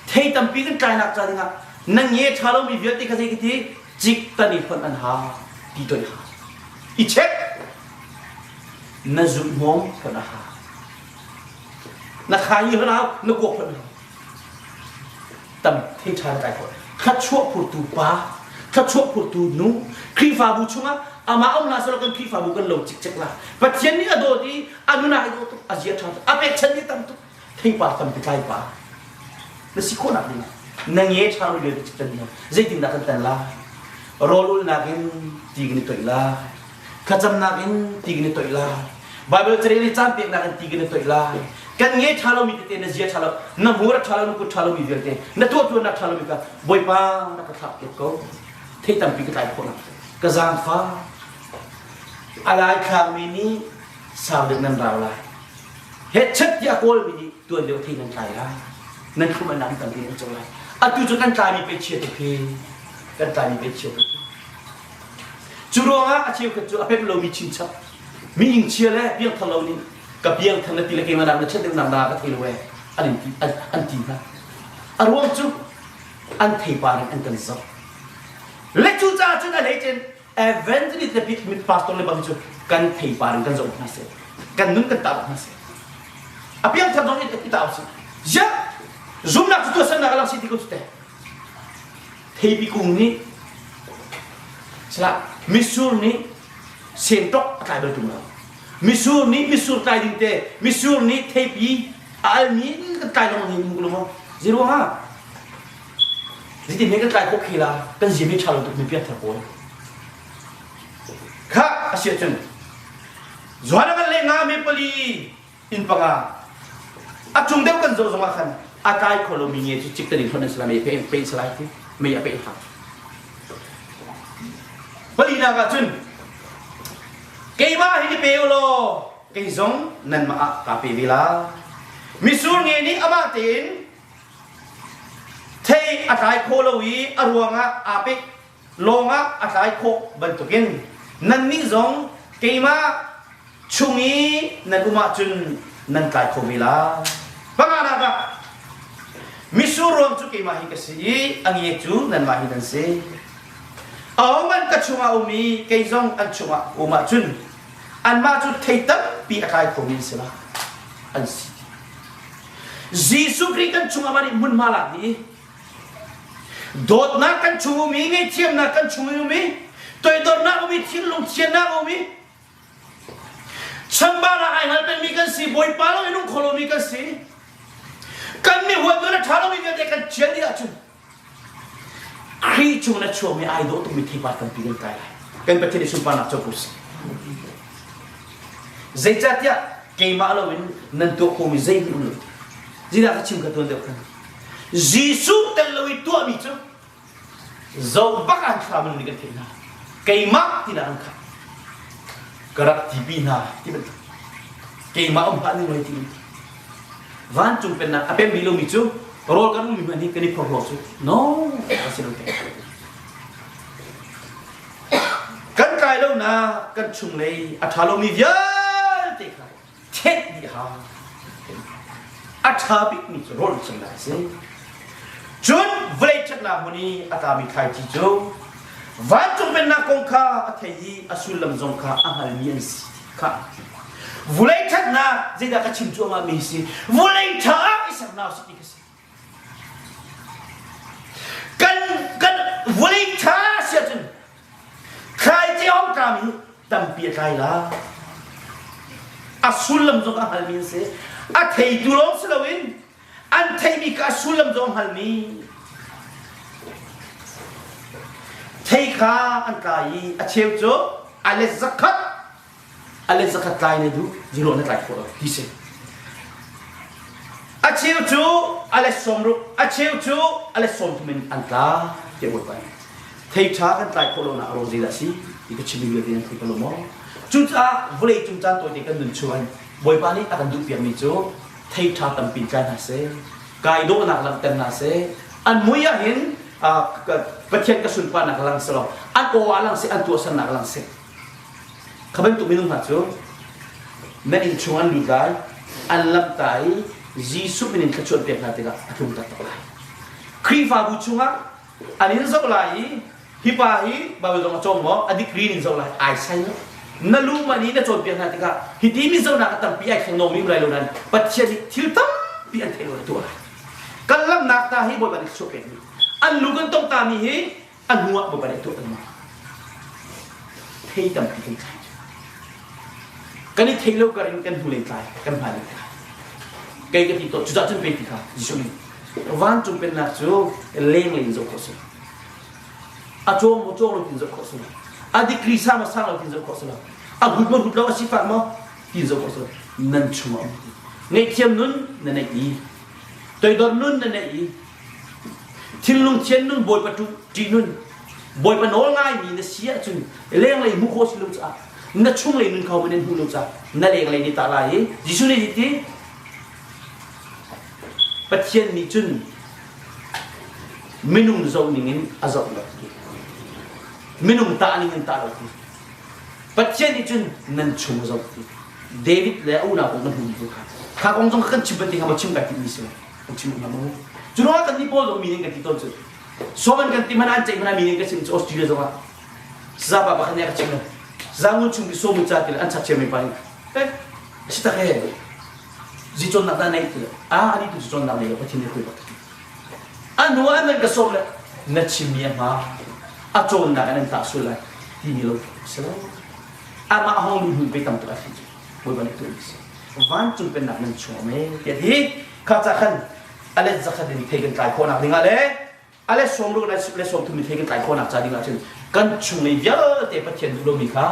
thei tampi kan tlainak ca dingah na nge ṭha lomi vialte kha zei ti cik tan i hlonh an ha ti toi ha i check na zumh hmawng hlonh a ha. Na khai hi hau na kuak phun hau. Tam thei ṭha na tlai khawh. Thluachuah phurtu pa, thluachuah phurtu nu, Khrihfabu chungah amah um hlah selaw kan Khrihfabu kan lo cikcek la. Pathian nih a dawt i a nun ai dawt tuk, a zia ṭha tuk, a pekchanh ni tam tuk. Theipar tampi tlai pa. Na si khawhnak ding na nge ṭha lo vialte cikcek ni zeitindah kan tan lai? Rawl ulnak in ti kan i toih lai. Thlacamnak in ti kan i toih lai. Bible carel i caan peknak in ti kan i toih lai. Kan nge ṭha lomi tete na zia ṭha lo, na hmur a ṭha lo, na kut ṭha lomi vialte, na tuahṭuannak ṭha lomi kha Bawipa na ka thlak piak ko. Thei tampi ka tlai khawh nak ka zaangfah. A lai thlangmi nih sau deuh nan rau lai. Hetchet tiah a kawlmi nih tuan deuh thei nan tlai lai. Nan thlum an nam tampi nan co lai. Atu cu kan tlaimi pe chia tuk hi. Kan tlaimi pe chia tuk. Cu ruangah a cheukhat cu a pemh lomi chinchap mi ingchia le piangthar lo nih ka piangthar na ti le keimah nak na chiat deuhnak na ka thei lo ee an in ti an, an ti hna. A ruang cu an theipar in an kan zoh. Le cu caah cun a hleicen evangelist le mit pastor le bang cu kan theipar in kan zoh hna seh. Kan nun kan tah hna seh. A piangthar zong in i tah usih. Ziah zumnak cu tuahsernak a lang si ti ko cu teh. Theipi kung nih salah mitsur nih senṭok a tlai bal ṭung lo. Mitsur nih mitsur tlai ding te, mitsur nih theipi a almi in kan tlai lengmang hi hmu lo maw? Zeiruangah? Zeitin he kan tlai khawh khi la kan ziam hi ṭha lo tuk mi piangthar pawl. Kha a si ahcun Johan a kan leh nga me pali inn panga a cung deuh kan zoh zongah khan a tlai kho lomi nge cu cik tanin hlonh an si lai mei pe pe si lai ti mei a pe hau palinak ah cun keimah hi ni pe u law kei zong nanmah ah kaa pe ve la misur nge nih amah tein thei a tlai kho lo i a ruangah aa pek lawngah a tlai khawh bantukin nannih zong keimah chung i nan um ahcun nan tlai kho ve lai. Panganak ah mitsur ruang cu keimah hi ka si i a nge cu nanmah hi nan si. Ahohmanh ka chungah um i kei zong an chungah um ahcun anmah cu thei tampi a tlai khomi an si lai. An si. Jesuh Khrih kan chungah mah nih hmunhma lak dih i dawtnak kan chung um i ngaihthiamnak kan chung um i toidornak um i thinlung thiannak um i Chambara ai hngal pengmi kan si, Bawipa lo in um kho lomi kan si. Kan mi huat a ṭha lomi vialte kan ṭhial dih ahcun Khrih chung na chuakmi ai dawh tukmi theipar tampi kan kai lai. Kan Pathian i sunparnak cu ko si. Zeicahtiah keimah loin nan tuah khawhmi zeihmanh um lo. Zeidah ka chim ka tuan deuh khan. Jesuh tel lo i tuahmi cu Zo bak an thla minung nih kan theih hna. Keimah tinak an khat. Ka rak tipi hna ti bantuk. Keimah um hlah ning lei ti bantuk. Vancung pennak a pem rih lomi cu rawl kan ummi hmanh hi kan i phorhlaw cu no a si lo te. Kan kai lo na kan chunglei a ṭha lomi vialte kha Thet dih hau. A ṭha bikmi cu rawl cungah a si. Cun vawlei ṭhatnak hmun i a tlami thlaici cu vancung pennak kong kha a thei i a sullam zong kha a hngalmi an si kha. Vawlei ṭhatnak zeidah ka chim cuahmah mi si? Vawlei ṭha ah i ser hna usih ti kha si. Kan kan vawlei ṭha si ahcun Thlaici hong tlami tampi a tlai la. A sullam zong a hngalmi an si. A theitu lawng si loin an theimi kha a sullam zong a hngalmi. Thei kha an tlai i a cheu cu a let zakhat a let zakhat tlai na duh ziruah na tlai khawh lo ti si. A cheu cu a let sawmruk, a cheu cu a let 30 in an tla tiah Bawipa nih thei ṭha kan tlai khawh lonak a ruang zeidah a si ti ka chimmi vialte nan thei ko lo maw? Cucaah vawlei cung caan tawite kan nun chung in Bawipa nih a kan duhpiakmi cu thei ṭha tampi in tlai hna seh, kai dawhnak langhter hna seh, an mui ah hin Pathian ka sunparnak lang selaw, an aw ah lang seh, an tuahsernak lang seh. Kha bantuk minung hna cu nan inn chung an lut lai, an lamhta i Jesuh min in thluachuah pek hna tikah a tlung taktak lai. Khrihfabu chungah an in zoh lai i hi pa hi Bible zong a cawng maw a degree in zoh lai ai sai lo na lu man i na cawnpiak hna tikah hi ti mi zohnak a tampi ai thleng nawmi um lai lo nain Pathian nih thil tampi tampi an theih lo tuah lai. Kan lamnak ta hi Bawipa nih thluachuah pek mi. An lu kan tong ta mi hi a hnu ah Bawipa nih tuah kan ma. Thei tampi kan tlai. Kan i thei lo kar in kan hnulei tlai, kan hmailei tlai. Kei ka ti to cucah cun pe ti kha Jesuh nih vancung pennak cu lenglei in zoh khawh si. A cawng maw cawng lo tin zoh khawh si. A degree sang maw sang lo tin zoh khawh si lo. A hut maw hut lo a sifak maw tin zoh khawh si lo. Nan chung ah um ti. Ngaihthiam nun na neih i toidor nun na neih i thinlung thian nun Bawipa ṭih nun Bawipa nawl ngaimi na si ahcun lenglei hmuh khawh si lo caah na chunglei nun kho man in hmuh lo caah na lenglei nih tah lai i Jesuh nih hiti Pathian nih cun minung zoh ning in a zoh lo ti minung tah ning in tah lo ti Pathian nih cun nan chung a zoh ti David le a unau kong na hmuh mi kha kha kong zong kan chim bantuk kha chim kai ti mi si kan chim hnga maw cu ruangah kan nih pawl zong mi ning kan ti tawn cu Soman kan ti hmanh an ceih hmanh mi ning ka chim cu Australia zong ah Sazapa pakhat nih a ka chim le Zangun chung ki somu ca ti le an chakchia mi pa nih eh si tak he zi cawnnak dah nei ti le a ani tu cawnnak nei lo Pathian nih khui bak a hnu ah nan ka sawm le na chimmi a hma a cawnnak in an tah sul lai timi lo si lo amah hong lu hnu pe tam tuk a thli cu Bawipa nih tuah si vancung pennak nan chung am e tiah ti kha ca khan a let zakhat in thei kan tlai khawhnak dingah le a let sawm ruk le sawm thum in thei kan tlai khawhnak ca dingah cun kan chung lei vialte Pathian duh lomi kha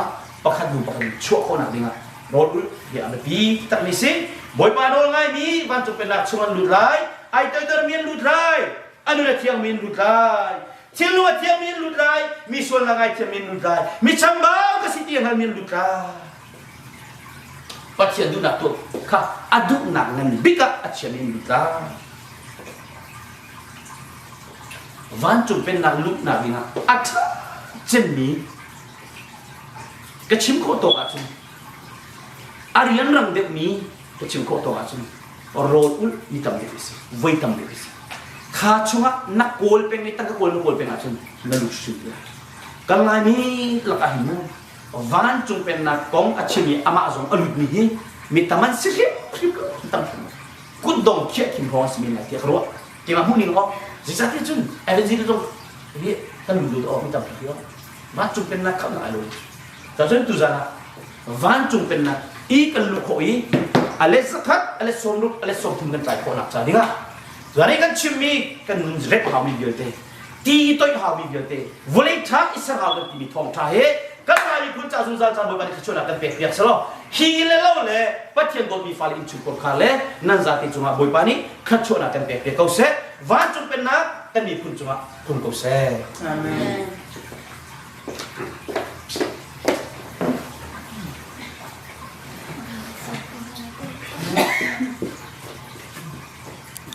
pakhat hnu pakhat in chuah khawhnak dingah rawl ulh hi a biapi takmi si Bawipa nawl ngaimi vancung pennak chung an lut lai ai toidormi an lut lai a nun a thiangmi an lut lai thilnu a thiangmi an lut lai mi sualnak ngaithiammi an lut lai mi chambau ka si ti a hngalmi an lut lai Pathian duhnak tuah kha a duhnak ngan bik ah a chiami an lut lai. Vancung pennak luhnak dingah a ṭha cemmi ka chim khawh tawk ahcun a rianrang deuhmi ka chim khawh tawk ahcun rawl ulh mi tam deuh a si voi tam deuh a si kha chungah na kawl peng i tangka kawl na kawl peng ahcun na lut hrim ti lai kan Laimi lakah hin mu vancung pennak kong a chim i amah zong a lutmi hi mi tam an si hrimhrim tam hrim kutdong khiah khim hrawng a si men lai tiah ka ruah keimah hmuh ning awk zeicahtiah cun evangelist zong hi kan lut lut awk mi tam hrim awk vancung pennak khamhnak ai lo cun tuzan ah vancung pennak i kan luh khawh i a let zakhat a let sawmruk a let sawmthum kan tlai khawhnak ca dingah zan i kan chimmi kan nun rep haumi vialte ti toih haumi vialte vawlei ṭha i ser hau kan timi thawngṭha he kan Lai miphun ca zungzal ca Bawipa nih thluachuahnak kan pek piak selaw hi le lo le Pathian dawtmi fale innchungkhar khar le nan zate cungah Bawipa nih thluachuahnak kan pek piak ko seh vancung pennak kan miphun cungah tlung ko seh
Amen.